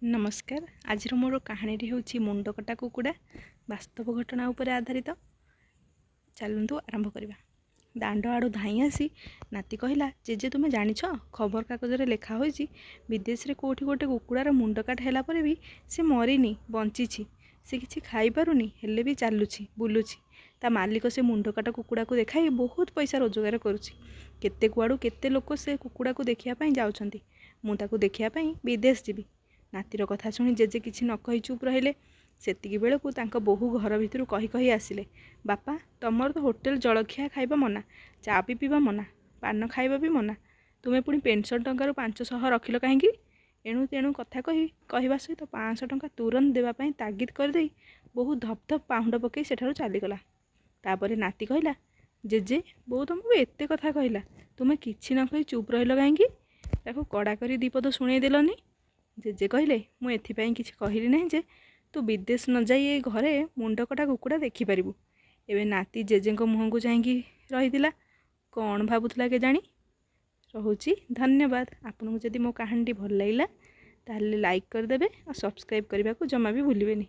ନମସ୍କାର। ଆଜିର ମୋର କାହାଣୀଟି ହେଉଛି ମୁଣ୍ଡକଟା କୁକୁଡ଼ା, ବାସ୍ତବ ଘଟଣା ଉପରେ ଆଧାରିତ। ଚାଲନ୍ତୁ ଆରମ୍ଭ କରିବା। ଦାଣ୍ଡ ଆଡ଼ୁ ଧାଇଁ ଆସି ନାତି କହିଲା, ଜେଜେ, ତୁମେ ଜାଣିଛ, ଖବରକାଗଜରେ ଲେଖା ହୋଇଛି ବିଦେଶରେ କେଉଁଠି ଗୋଟେ କୁକୁଡ଼ାର ମୁଣ୍ଡକାଟ ହେଲା ପରେ ବି ସେ ମରିନି, ବଞ୍ଚିଛି। ସେ କିଛି ଖାଇପାରୁନି, ହେଲେ ବି ଚାଲୁଛି, ବୁଲୁଛି। ତା ମାଲିକ ସେ ମୁଣ୍ଡକାଟ କୁକୁଡ଼ାକୁ ଦେଖାଇ ବହୁତ ପଇସା ରୋଜଗାର କରୁଛି। କେତେ କୁଆଡ଼ୁ କେତେ ଲୋକ ସେ କୁକୁଡ଼ାକୁ ଦେଖିବା ପାଇଁ ଯାଉଛନ୍ତି। ମୁଁ ତାକୁ ଦେଖିବା ପାଇଁ ବିଦେଶ ଯିବି। ନାତିର କଥା ଶୁଣି ଜେଜେ କିଛି ନ କହି ଚୁପ୍ ରହିଲେ। ସେତିକି ବେଳକୁ ତାଙ୍କ ବୋହୂ ଘର ଭିତରୁ କହି କହି ଆସିଲେ, ବାପା, ତମର ତ ହୋଟେଲ ଜଳଖିଆ ଖାଇବା ମନା, ଚା ବି ପିଇବା ମନା, ପାନ ଖାଇବା ବି ମନା, ତୁମେ ପୁଣି ପେନ୍ସନ୍ ଟଙ୍କାରୁ 500 ରଖିଲ କାହିଁକି? ଏଣୁ ତେଣୁ କଥା କହି କହିବା ସହିତ 500 ଟଙ୍କା ତୁରନ୍ତ ଦେବା ପାଇଁ ତାଗିଦ କରିଦେଇ ବୋହୂ ଧପ୍ ଧପ୍ ପାହୁଣ୍ଡ ପକାଇ ସେଠାରୁ ଚାଲିଗଲା। ତାପରେ ନାତି କହିଲା, ଜେଜେ, ବୋଉ ତମକୁ ଏତେ କଥା କହିଲା, ତୁମେ କିଛି ନ କହି ଚୁପ୍ ରହିଲ କାହିଁକି? ତାକୁ କଡ଼ା କରି ଦୁଇପଦ ଶୁଣେଇ ଦେଲନି? ଜେଜେ କହିଲେ, ମୁଁ ଏଥିପାଇଁ କିଛି କହିଲି ନାହିଁ ଯେ ତୁ ବିଦେଶ ନ ଯାଇ ଏ ଘରେ ମୁଣ୍ଡକଟା କୁକୁଡ଼ା ଦେଖିପାରିବୁ। ଏବେ ନାତି ଜେଜେଙ୍କ ମୁହଁକୁ ଚାହିଁକି ରହିଥିଲା, କ'ଣ ଭାବୁଥିଲା କେଜାଣି। ରହୁଛି, ଧନ୍ୟବାଦ। ଆପଣଙ୍କୁ ଯଦି ମୋ କାହାଣୀଟି ଭଲ ଲାଗିଲା, ତାହେଲେ ଲାଇକ୍ କରିଦେବେ ଆଉ ସବସ୍କ୍ରାଇବ୍ କରିବାକୁ ଜମା ବି ଭୁଲିବେନି।